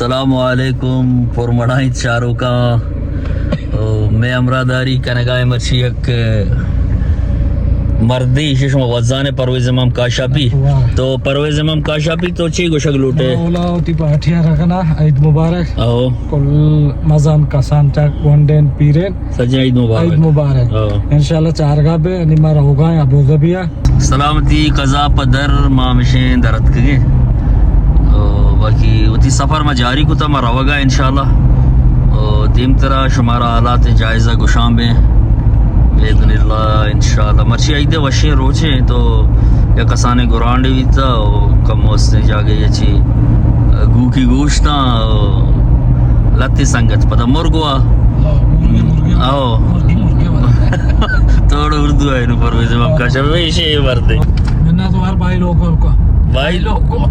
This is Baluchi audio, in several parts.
السلام علیکم، پرمڑائیں چاروکاں۔ او، مئے ہمراہداری کنگائے مرچی یک مردی، ایشی شما وزانے، پرویز امام کاشاپی۔ واہ۔ تو پرویز امام کاشاپی، تو چی گوشگ لوٹے؟ اولا وتی پارٹیاں رکھنا، عید مبارک۔ او۔ کل مزن کسان چک ونڈین پیرین۔ سجیں عید مبارک۔ عید مبارک۔ ہاں۔ انشاءاللہ چارگا بے، نی ما روگا ہیں ابوظہبی ءَ۔ سلامتی قضا پہ در ما ہمشیں در اتکگیں۔ او، باقی وتی سفر ما جاری کتا، ما روگا انشاءاللہ۔ او، دیمترا شمارا حالات جائزہ گشان بیں۔ باذن اللہ انشاءاللہ۔ مرچی عید وشیں روچیں تو یک کسانیں گرانڈے بیتا او کم استیں جاگہ یا چی گوکی گوشتاں او لتی سنگت پدا مرگ وا۔ ہاں، مرگی، مرگی۔ آؤ۔ مرگی، مرگی والا۔ توڑ اردو ہے نو پرویز امام کاشاپی، ایشی یہ مرد ہے۔ منا تو ہر بھائی لوگوں کو۔ بھائی لوگوں۔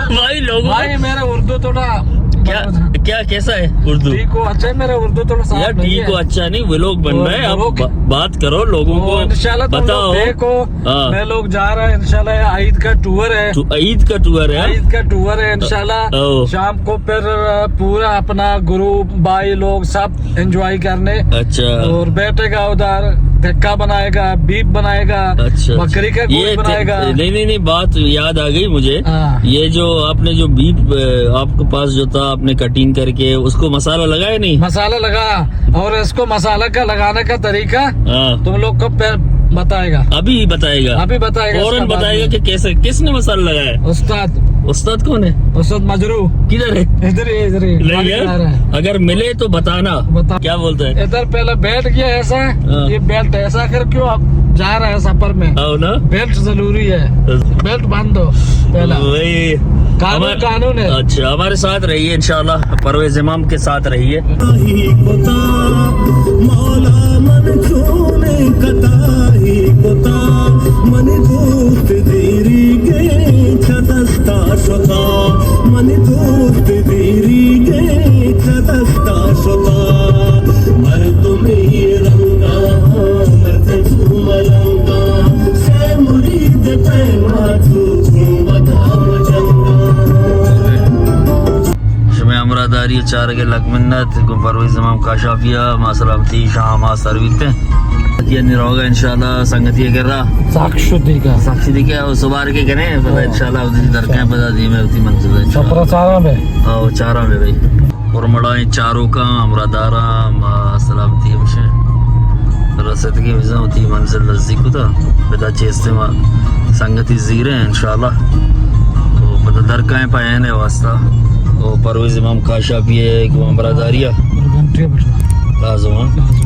بھائی لوگوں۔ بھائی میرا اردو تھوڑا کیا، کیا کیسا ہے اردو؟ ٹھیک ہو، اچھا ہے، میرا اردو تھوڑا صاف یار، نہیں ٹھیک ہے۔ ہو، اچھا نہیں، ولاگ بن رہا ہے، آپ ب-، بات کرو، لوگوں کو انشاءاللہ تم لوگ بتاؤ۔ دیکھو، ہاں۔ مئے لوگ جا رہا ہے، انشاءاللہ یہ عید کا ٹور ہے۔ تو عید کا ٹور ہے؟ عید کا ٹور ہے، انشاءاللہ۔ او۔ شام کو پھر پورا اپنا گروپ، بھائی لوگ سب انجوائے کرنے۔ اچھا۔ اور بیٹھے گا ادھر، ٹکا بنائے گا، بیف بنائے گا، اچھا، اچھا۔ بکری کا یہ گوشت بنائے گا۔ نہیں، نہیں، نہیں، بات یاد آ گئی مجھے۔ ہاں۔ یہ جو آپ نے جو بیف، اے، آپ کے پاس جو تھا، آپ نے کٹنگ کر کے اس کو مسالہ لگایا نہیں؟ مسالہ لگا۔ اور اس کو مسالہ کا لگانے کا طریقہ ہاں۔ تم لوگ کو پہ-، بتائے گا۔ ابھی بتائے گا؟ ابھی بتائے گا، فوراً اس کا بعد بتائے گا میں۔ کہ کیسے، کس نے مسالہ لگایا ہے؟ استاد۔ استاد کون ہے؟ استاد مجروح۔ کدھر ہے؟ ادھر ہی، ادھر ہی۔ نہیں گاڑی ہے؟ چلا رہا ہے۔ اگر ملے تو بتانا۔ بتا۔ کیا بولتا ہے؟ ادھر پہلے بیلٹ کیا ایسا ہے؟ ہاں۔ یہ بیلٹ ایسا کر، کیوں آپ جا رہے ہیں سفر میں؟ ہاں نا؟ بیلٹ ضروری ہے۔ بیلٹ باندھ دو پہلا۔ وہی۔ قانون، ہمار-، قانون ہے۔ اچھا، ہمارے ساتھ رہیے انشاءاللہ، پرویز امام کے ساتھ رہیے۔ کتائی کتا، مولا من چون کتائی کتا، من دوست دیری گئے چہ دستا شتا، من دوست دیری گئے چہ دستا شتا، مردمی رنگا، مرد چو ملنگا، شے مرید پیما چو گنبدا مجنگا۔ شمئے ہمراہداری ءُ چارگ ءَ لک منت۔ گوں پرویز امام کاشاپی ءَ ما سلامتی شاہ ما سر بیتیں۔ یعنی روگا انشاءاللہ سنگتی ءِ کرا۔ ساکھ شدی کا۔ ساکھ شدی کا، او سوار کے کنے، پدا ہاں۔ انشاءاللہ وتی درکیں پدا دیمے وتی منزل ءَ انشاءاللہ۔ سفر چاراں بے۔ او چاراں بے بھائی۔ پرمڑائیں چاروکاں، ہمراہداراں، ما سلامتی ہمشیں۔ رسیدگی بزاں وتی منزل نزدیک کتا۔ پدا چیستے ما سنگتی زیریں انشاءاللہ۔ او پدا درکائیں پہ عین واسطہ۔ او پرویز امام کاشاپی ءِ گوں ہمراہداری ءَ۔ گھنٹی ءَ بٹھا۔ لازم، ہاں۔ لازم۔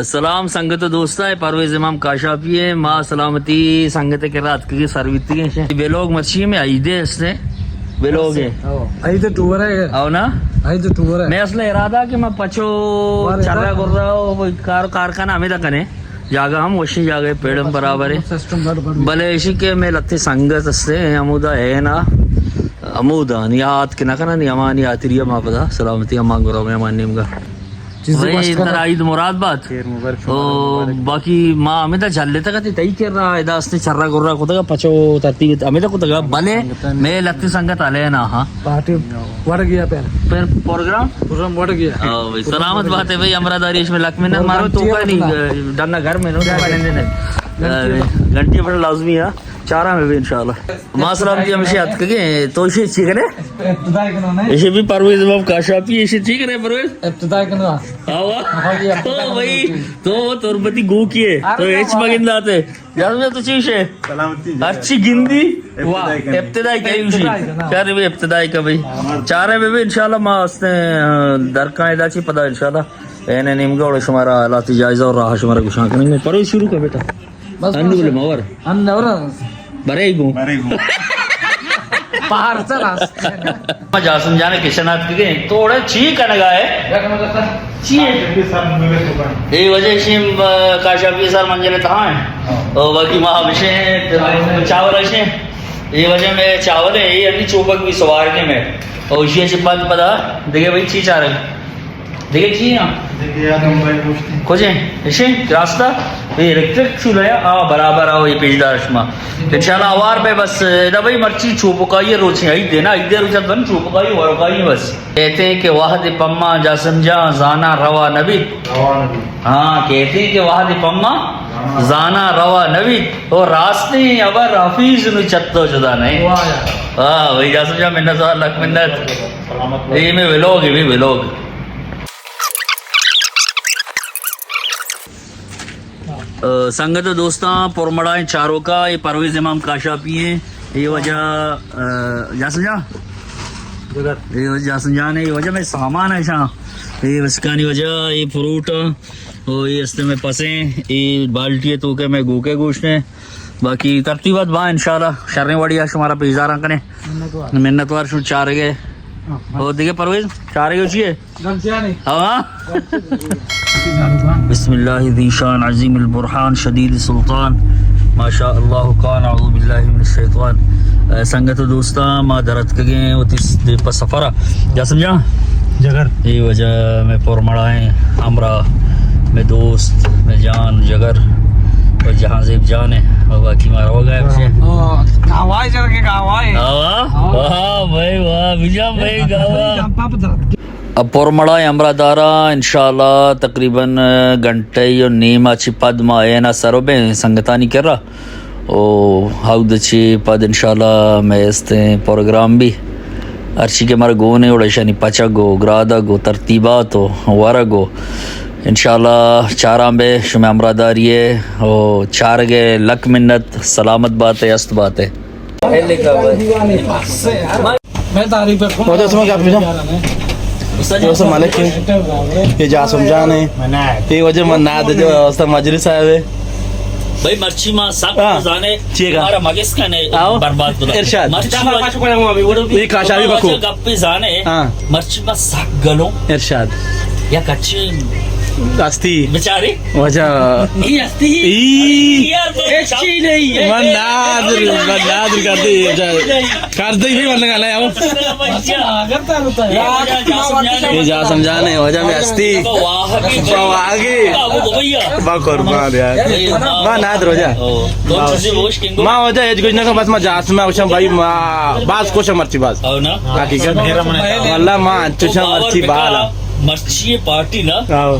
سلام سنگت ءُ دوستاں، پرویز امام کاشاپی ءَ، ما سلامتی سنگت ءِ کرا اتکگیں سر بیتگیں۔ بلوگ مرچی میں عیدے ہستے۔ بلوگ ہے۔ او، عید ٹور ہے۔ او نا؟ عید ٹور ہے۔ میں اصل ارادہ کہ میں پچو بارے چرا نا۔ گر رہا ہو، وہ کار، کارخانہ ہمیں تک کنے۔ جاگہ ہم وشیں جاگہ ہے، پیڑ ہم برابر ہے۔ سسٹم گڑبڑ ہے۔ بلے ایشی کہ میں لتی سنگت ہستے ہیں، ہمودا ہے نا، ہمودا نی آت کہ نہ کنا، نی ہمانی آتری ما پدا سلامتی ہم گرو میں ہمان نیمگا۔ چیزے بھائی، گوشت کرو۔ ترا عید مراد بات۔ خیر مبارک، او، شمارا مبارک۔ باقی ما ہمیں تا جھل تک تی تئی کر رہا ہے، داس نے چرا گر رہا کتگا، پچو ترتیب ہمیں تا کتگا، بلے سنگتاں میں لتی سنگت علینا، ہاں۔ پارٹی وڑ گیا پھر۔ پھر پروگرام؟ پروگرام وڑ گیا۔ او بھائی، سلامت بات ہے بھائی، ہمراہداری اش میں لک منت، اور مارو گھنٹی تو کا نہیں، بٹنا۔ ڈنا گھر میں نو، گھنٹی۔ گھنٹی بٹنا لازمی ہے۔ چاراں بے بے انشاءاللہ۔ ما سلامتی ہمشی اتکگیں، تو ایشی چی کنے؟ ابتدائی کنو نہیں؟ ایشی بھی پرویز امام کاشاپی، ایشی چی کنے پرویز؟ ابتدائی کنو۔ آوا۔ ہاں، یہ ابتدائی تو کنو بھائی، چی؟ تو تربتی گو کیے، ارے تو نا، ہچ ارے۔ مگنداتے۔ یار میں تو چی شے؟ سلامتی جی۔ ہرچی گندی؟ ابتدائی واہ، کنو۔ ابتدائی کا یوشی۔ ابتدائی کنو۔ یار بھائی ابتدائی کا بھائی۔ ہاں۔ چارے بے بے انشاءاللہ ما ہستے، درکائیں دا چی پدا انشاءاللہ۔ اے نے نیمگا اور شمارا حالات جائزہ اور راہ شمارا گشان کنیں گے۔ پرویز شروع کر بیٹا۔ بس، انو بس۔ بولے مور۔ ان نورا۔ برے گو۔ برے گو۔ پارسل است۔ ما جاسم جان کشن آتکگیں، تو اوڑے چی کنگا ہے؟ چی ہے؟ اے وجہ شیم، آ، کاشاپی سر منزل تہا ہیں۔ ہاں۔ او باقی ما ہمشے چاول ہشے۔ اے وجہ میں چاول ہے، اے انی چوپک بھی سوار کے میں۔ او اشی چی پد پدا دیگه بھائی چی چارگ۔ دگہ چی آں؟ دگہ یاد ہم بھائی گوشتی۔ کجیں؟ اشیں؟ راستہ؟ اے الیکٹرک چولہا یا؟ آ، برابر آ، اے پیش دار شما۔ انشاءاللہ آوار بے بس، ادا بھائی مرچی چوپکائی روچیں، عید ہے نا، عید روچ بن چوپکائی ورکائی بس۔ کہتے ہیں کہ وہد پما جاسم جان زانا روا نبی۔ روا نبی۔ ہاں، کہتے ہیں کہ وہد پما زانا روا نبی۔ او راستیں ابر حفیظ نو چتو جدا نہیں۔ واہ یار۔ ہاں، بھائی جاسم جان منت وار، لکھ منت۔ سلامت بھائی۔ اے میں ویلوگ ہے، بھی ویلوگ۔ ء، سنگت ء دوستاں، پرمڑائیں چاروکاں، اے پرویز امام کاشاپی ایں۔ اے واجہ، ء، جاسم جان؟ جگر۔ اے واجہ جاسم جان ایں، اے واجہ میں سامان ہے شاں۔ اے بسکانی واجہ، اے فروٹ، او اے استے میں پسیں، اے بالٹی ہے تو کہ میں گوکے گوشت ہیں۔ باقی ترتیبات با انشاءاللہ شریں وڑی ء شمارا پیش داراں کنے۔ منت وار۔ منت وار شو چارگے۔ ہاں۔ او دیگہ پرویز، چارگے چی ہے؟ ہاں۔ بسم اللہ ذی شان عظیم البرہان شدید سلطان، ما شاء اللہ کان، اعوذ باللہ من الشیطان۔ اے سنگت و دوستاں، ما درتکگیں وتی س-، دے پہ سفر ء۔ جاسم جان؟ جگر۔ اے واجہ میں پرمڑائیں ہمراہ، میں دوست، میں جان جگر و جہانزیب جان ہے و باقی مارا وگا ہے۔ او، گاوائے جرگے گاوائے۔ آوا؟ ہاں۔ واہ بھائی واہ، بجام بھائی گاوا۔ اب پرمڑائیں ہمراہ دارا، انشاءاللہ تقریباً گھنٹہ و نیمہ چی پد ما اینا سر بیں سنگتانی کرا۔ او ہاود چی پد انشاءاللہ میں استیں پروگرام بھی ہرچی کہ مر گونے اوڑا شانی پچگ و گرادگ و ترتیبات و ورگ و انشاءاللہ چاران بے شمے ہمراہ داری ہے او چارگے لک منت، سلامت بات ہے، است بات ہے۔ میں تعریف کرتا ہوں۔ واجہ شما گپ بجن۔ واجہ ملک ہیں۔ یہ جاسم جان ہے۔ یہ واجہ مناد جو استاد مجری صاحب ہے۔ بھائی مرچی ما سک ہاں۔ زانے چیے گا؟ ہمارا مگس کنے آؤ۔ برباد کتا۔ ارشاد۔ مرچی واجہ یہ کاشاپی بکو۔ واجہ گپی زانے۔ ہاں۔ مرچی ما سک گلوں۔ ارشاد۔ یا کچی ہستی۔ بیچاری۔ واجہ۔ ای ہستی۔ ای۔ یار تو ہچی نہیں۔ من نادر، من نادر کردی۔ کردی بھی من گانا آؤ۔ یہ جاسم جان ہے، واجہ میں ہستی۔ واہ۔ واہ۔ با قربان یار۔ ما نادر واجہ۔ ما واجہ ہچ کچھ نہ کن، بس ما جاسم ہے، بھائی ما باز خوش مرچی باز۔ حقیقت۔ واللہ ما انچوشاں مرچی بالا۔ مرچی پارٹی نا آؤ۔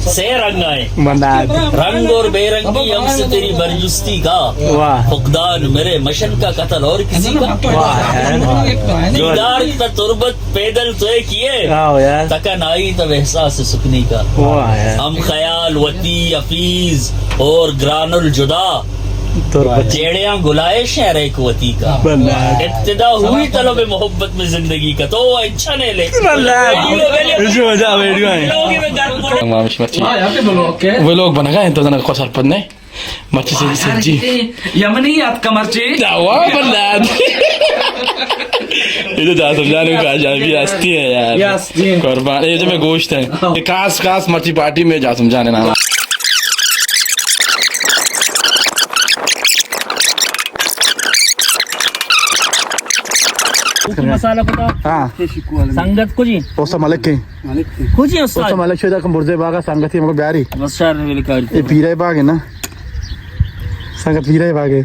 سے رنگ آئے۔ بندات۔ رنگ اور بے رنگی ہم سے تیری برجستی کا۔ واہ۔ فقدان میرے مشن کا قتل اور کسی کا۔ واہ یار۔ دیدار تا تربت پیدل تو کیے۔ آؤ یار۔ تکن آئی تب احساس سکنی کا۔ واہ یار۔ ہم خیال وتی حفیظ اور گران الجدا۔ تربت۔ جیڑیاں گلائش ہیں ریک وتی کا۔ بندات۔ ابتدا ہوئی طلب محبت میں زندگی کا تو وہ اچھا نہیں لے۔ بندات۔ Video, video. ویڈیو، ویڈیو ہے۔ ویڈیو میں گھر پر تمام مرچی۔ ویلوگ بنگا ہے تو زنا کو سرپد نہیں۔ مرچی سے سبزی۔ یمنی یاد کا مرچی۔ دعوا بندات۔ یہ تو جاسم جان کا جان بھی ہستی ہے یار۔ یہ ہستی ہے۔ قربان، یہ جو میں گوشت ہے۔ یہ کاس، کاس مرچی پارٹی میں جاسم جان ہے نام۔ مسالہ پتا؟ ہاں۔ سنگت کجی؟ اوسا ملک ہے۔ کجی استاد؟ اوسا ملک شوی دا کم برزے باغا سنگتی ہم کو بیاری۔ بس شہر میں ملک آ۔ یہ پیرے باغ ہے نا۔ سنگت پیرے باغ ہے۔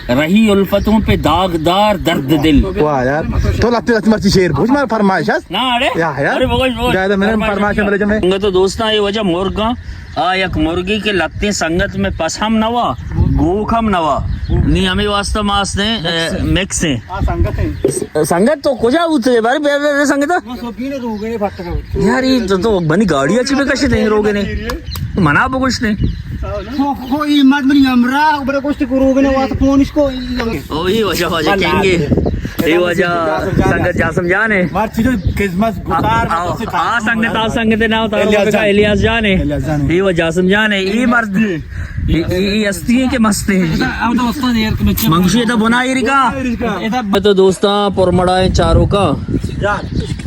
رہی الفتوں پہ داغدار درد دل۔ واہ یار۔ تو لتی لتی مرچی شیر بوجھ مار فرمائش ہے۔ نا، اڑے؟ یا، یا۔ اڑے، بگوش، بگوش۔ جائے تو میں نے فرمائش فرمائش ہے، بولے جو میں۔ سنگت و دوستاں، یہ واجہ مرگاں، آ یک مرگی کہ لتیں سنگت میں پس ہم نوا، گوک ہم نوا۔ نی ہمیں واسطہ ما استیں، اے، مکس ہیں۔ سنگت تو کجا ہوتے بارے بے، بے، بے سنگت؟ یار، یہ تو، تو منی گاڑی اچھی بکشے نہیں روگے نے۔ منا بگوشتے۔ کوئی مت منی ہمراہ، برا گوشت کو روگے نے، واسطہ فون اس کو۔ او، یہ واجہ، واجہ کہیں گے۔ یہ واجہ سنگت جاسم جان ہے۔ مار چیزیں قسمت گزار آؤ، آؤ، آ سنگت، آ سنگت نام تارا الیاس جان۔ الیاس جان ہے۔ الیاس جان ہے۔ یہ وہ جاسم جان ہے، یہ مرد، یہ، یہ، یہ ہستی ہے کہ مست ہے؟ من گوشی ادا بنا ایرکا۔ تو دوستاں، پرمڑائیں چاروکاں۔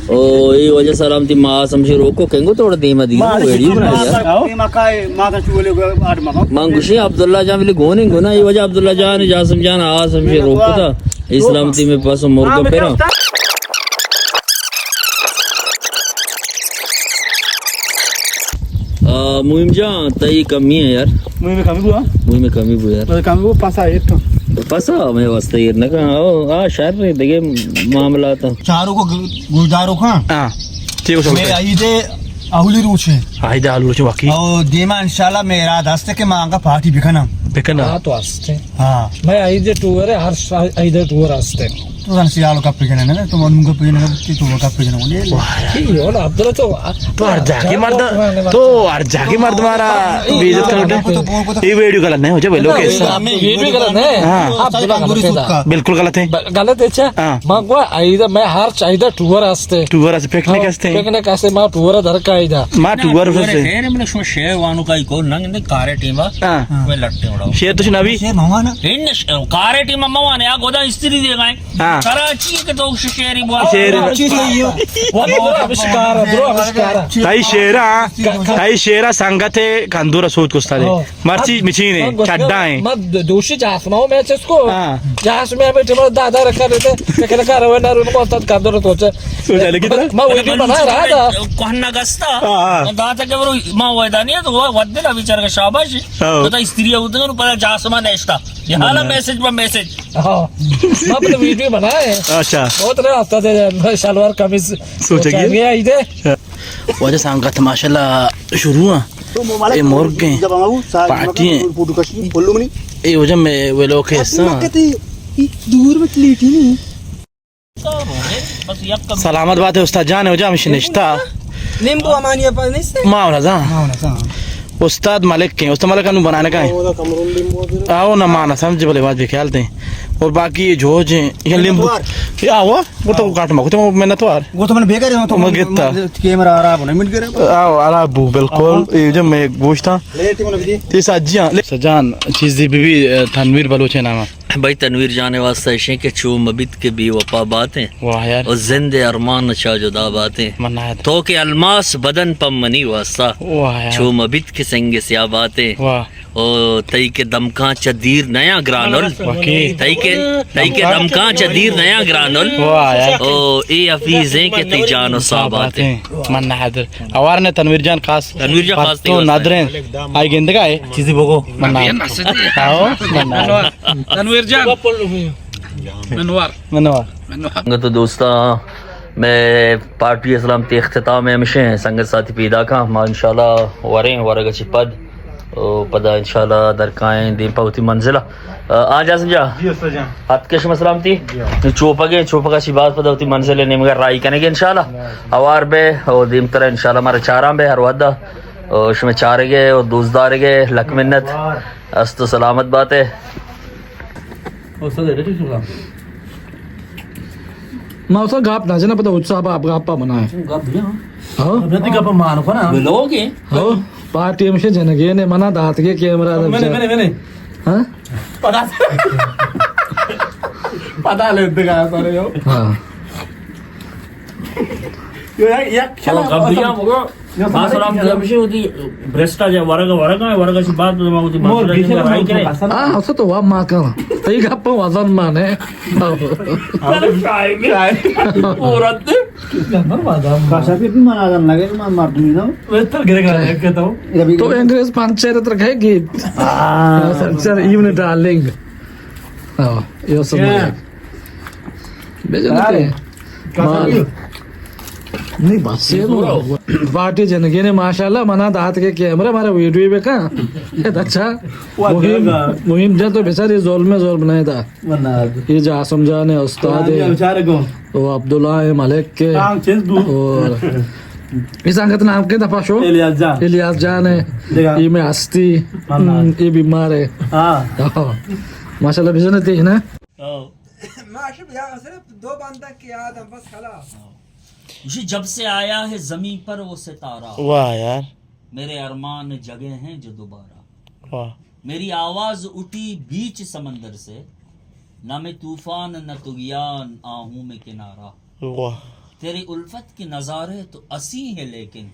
او، یہ واجہ سلامتی ما سمجھے روکو کنگو توڑ دیما دی ویڈیو بنا یار۔ من گوشی عبداللہ جان بلے گونیں گنا، یہ واجہ عبداللہ جان، جاسم جان، آ سمجھے روکو تا۔ اے سلامتی میں پس و مرگ پرا۔ آ، مہم جان، تئی کمی ہے یار۔ مہم کمی بوا؟ مہم کمی بوا یار۔ مہم کمی بوا، پاسا ایر کن۔ پاسا ہمیں واسطہ ایر نہ کن۔ او، آ، شر دگہ معاملات ہیں۔ چاروں کو گو-، گوشداروں کا۔ ہاں۔ ٹھیک ہے، میں شکریہ۔ عید اولی روچ ہے۔ عید اولی روچ ہے واقعی۔ او دیما انشاءاللہ میں ارادہ ہستے کہ میں آنگا پارٹی بکنم۔ بکنم۔ ہاں، تو ہستے۔ ہاں۔ میں عید ٹور ہے، ہر سال عید ٹور ہستے۔ تو زن سیال گپ جنے نہ، تو من گپ جنے، تو گپ جنے۔ اے، اولا عبداللہ تو، تو ہر جاگہ مرد، تو ہر جاگہ مرد مارا بے عزت کروٹے۔ یہ ویڈیو غلط نہیں ہو جائے بھائی، لوگ ایسا۔ یہ بھی غلط نہیں۔ ہاں۔ عبداللہ غلط ہے۔ بالکل غلط ہے۔ غلط ہے، اچھا۔ ہاں۔ میں گوا عید، میں ہر چاہیدا ٹور ہستے۔ ٹور ہستے، پکنک ہستے۔ پکنک ہستے، ما ٹور در کا عیدا۔ ما ٹور ہستے۔ خیر، من شما شہر وانو کا کو ننگ نے کارے ٹیما۔ ہاں۔ میں لٹے اڑاؤ۔ شہر تو شنابی؟ شہر موانا۔ ان ش-، کارے ٹیما موانا، آ گودا استری دے گئے۔ ہاں۔ کراچی ہے کہ تو ش-، شہری بوا۔ شہر۔ کراچی سے یہ۔ وہ آوشکار، درو آوشکار۔ تئی شہرا، تئی شہرا سنگت کندور سوت کستا دے۔ ہاں۔ مرچی مچینے، چڈا ہیں۔ ما دوشی جاسما میں چس کو۔ ہاں۔ جاسما میں ٹیما دادا رکھا دیتے، کہ کہنا کار ہوئے نہ روی کو استاد کندور تو چے۔ تو چلے کتنا؟ ما ویڈیو بنا رہا تھا۔ کوہنا گستا۔ ہاں، ہاں۔ دادا کے برو، ما ویدا نہیں ہے تو وہ ودے لا بیچارہ کا شاباش۔ ہاں۔ تو استری ہوتے ہیں، پر جاسما نشتا۔ یہ حالا میسج پر میسج۔ ہاں۔ ما اپنے ویڈیو بنائے۔ اچھا۔ بہت رہا ہفتہ دے شلوار قمیص سوچے گی؟ گیا ہی دے۔ واجہ سنگت ماشاءاللہ شروع ہیں۔ اے مرگ ہیں، پارٹی ہیں۔ اے واجہ میں وہ لوگ ہیں سا۔ دور میں لیٹی نہیں۔ سلامت بات ہے استاد جان، ہو جا ہمشی نشتا۔ لیمبو امانی پاس نیست؟ ما ہونا زان۔ ما ہونا زان۔ استاد ملک ہیں، استاد ملک انو بنانے کا ہے۔ آو نہ مانا سمجھ بلے بات بھی خیال دیں۔ اور باقی یہ جوج ہیں، یہ لیمبو۔ توار۔ یہ آو، وہ تو کاٹ ما، تو منتوار۔ وہ تو من بیکار ہوں، تو من گتا۔ کیمرہ خراب ہونا، من کرے۔ آو، خراب بو، بالکل۔ یہ جو میں گوشتا۔ یہ سجیاں۔ سجان، چیز دی بی بی، تنویر بلوچ ہے نام۔ بھائی تنویر جان واسطہ اشیں کہ چو مبیت کہ بے وفا باتیں۔ واہ یار۔ اور زند ارمان چا جدا باتیں۔ منت۔ تو کہ الماس بدن پم منی واسطہ۔ واہ یار۔ چو مبیت کہ سنگ سیاہ باتیں۔ واہ۔ او تئی کہ دمکاں چہ دیر نیاں گرانل۔ واقعی۔ تئی کہ، تئی کہ دمکاں چہ دیر نیاں گرانل۔ واہ یار۔ او اے حفیظیں کہ تئی جان و ساہ باتیں۔ منت۔ اوار نے تنویر جان خاص۔ تنویر جان خاص تو ندریں۔ آئی گندگا ہے۔ چیزی بگو۔ منت۔ آو، منت۔ تنویر جان۔ منوار۔ منوار۔ منوار۔ سنگت و دوستاں، میں پارٹی اسلام تے اختتام ہے ہمشیں سنگت ساتھی پیدا کاں۔ ما انشاءاللہ وریں، ورگ چی پد، او پدا انشاءاللہ درکائیں دیم پہ وتی منزلہ۔ آ، آ جاسم جا۔ جی استاد جان۔ ہت کش مسلام تی۔ جی ہاں۔ چوپگے، چوپگا چی باز پدا وتی منزل نیمگا رائی کنگے انشاءاللہ۔ جی ہاں۔ اوار بے، او دیم ترا انشاءاللہ مارا چاران بے ہر ودا۔ او شمے چارگے، او دوست دارگے، لک منت۔ است و سلامت باتے۔ استاد، ایڈیٹنگ شروع کن۔ ما استاد گپ نہ جناں، پدا اچ صاحب آپ گپ بنائے۔ گپ بنائے۔ ہاں؟ اب نتی گپ مان کنا۔ بلوگ ہے۔ ہاں؟ پارٹی ہمشہ جنگے نے منا داتگے کیمرہ۔ منے، منے، منے۔ ہاں؟ پتا، پتا لے دگا سارے ہو۔ ہاں۔ یک، یک شلا گپ بنائے۔ ما سلام دیم شی ہوتی برسٹا جا ورگا، ورگا، ورگا چی بات ما ہوتی مور بیچے رائی کرے۔ ہاں، اسو تو وا ما کا۔ تئی گپ وزن مانے۔ پورت۔ کاشا پہ بھی منا آدم لگے، من مردمی نہ۔ ویتر گرے گا، کہ تو۔ تو انگریز پنچر تر کھے گی۔ ہاں۔ Puncture, even darling. ہاں، یہ سب۔ بجن تے۔ مال۔ نہیں، بس یہ نو۔ پارٹی جنگے نے ماشاءاللہ منا داتگے کیمرہ مارا ویڈیو بکا۔ اچھا۔ مہم، مہم جا تو بیچارے ظلم، ظلم نہیں دا۔ یہ جاسم جان ہے، استاد ہے۔ او عبداللہ ہے، ملک ہے۔ اور یہ سنگت نام کے دفعہ شو؟ الیاس جان۔ الیاس جان ہے۔ یہ میں ہستی۔ یہ بیمار ہے۔ ہاں۔ ماشاءاللہ بجن تے نا۔ ہاں۔ ما شب یا صرف دو بندہ کے آدم بس خلاص۔ اسی جب سے آیا ہے زمین پر وہ ستارہ، واہ یار۔ میرے ارمان جگے ہیں جو دوبارہ۔ واہ۔ میری آواز اٹھی بیچ سمندر سے، نہ میں طوفان نہ طغیان آہوں میں کنارہ۔ واہ۔ تیرے الفت کے نظارے تو اسی ہیں لیکن،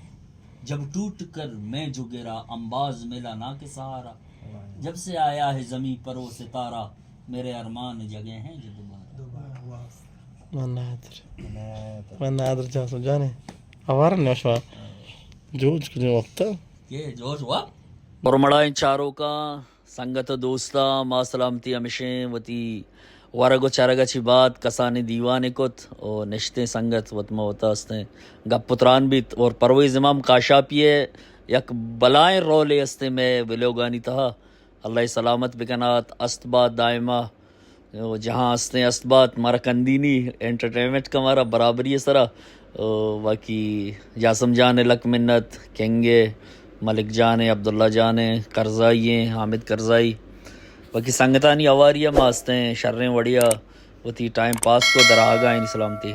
جب ٹوٹ کر میں جو گرا، امباز ملا نہ کہ سہارا۔ جب سے آیا ہے زمین پر وہ ستارہ، میرے ارمان جگے ہیں جو دوبارہ۔ من نادر۔ من نادر جاسم جانے۔ آوار نے شما۔ جو جو وقت۔ کہ جوش وا۔ اور مڑائیں چاروکاں، سنگت و دوستاں، ما سلامتی ہمشیں وتی ورگ و چرگ چی بعد کسانی دیوانے کت و نشتیں سنگت وت ما وتا استیں گپ و تران بیت۔ اور پرویز امام کاشاپی ہے یک بلائیں رولے استیں میں ویلوگانی تہا۔ اللہ سلامت بکنات، است بات دائما۔ و جہاں استیں است بات، مارا کندینی انٹرٹینمنٹ کا مارا برابری سرا۔ و باقی جاسم جان لک منت، کنگے، ملک جان، عبداللہ جان، کرزائی، حامد کرزائی۔ باقی سنگتانی ہواری ما استیں شریں وڑیا وتی ٹائم پاس کو دراہگا سلامتی۔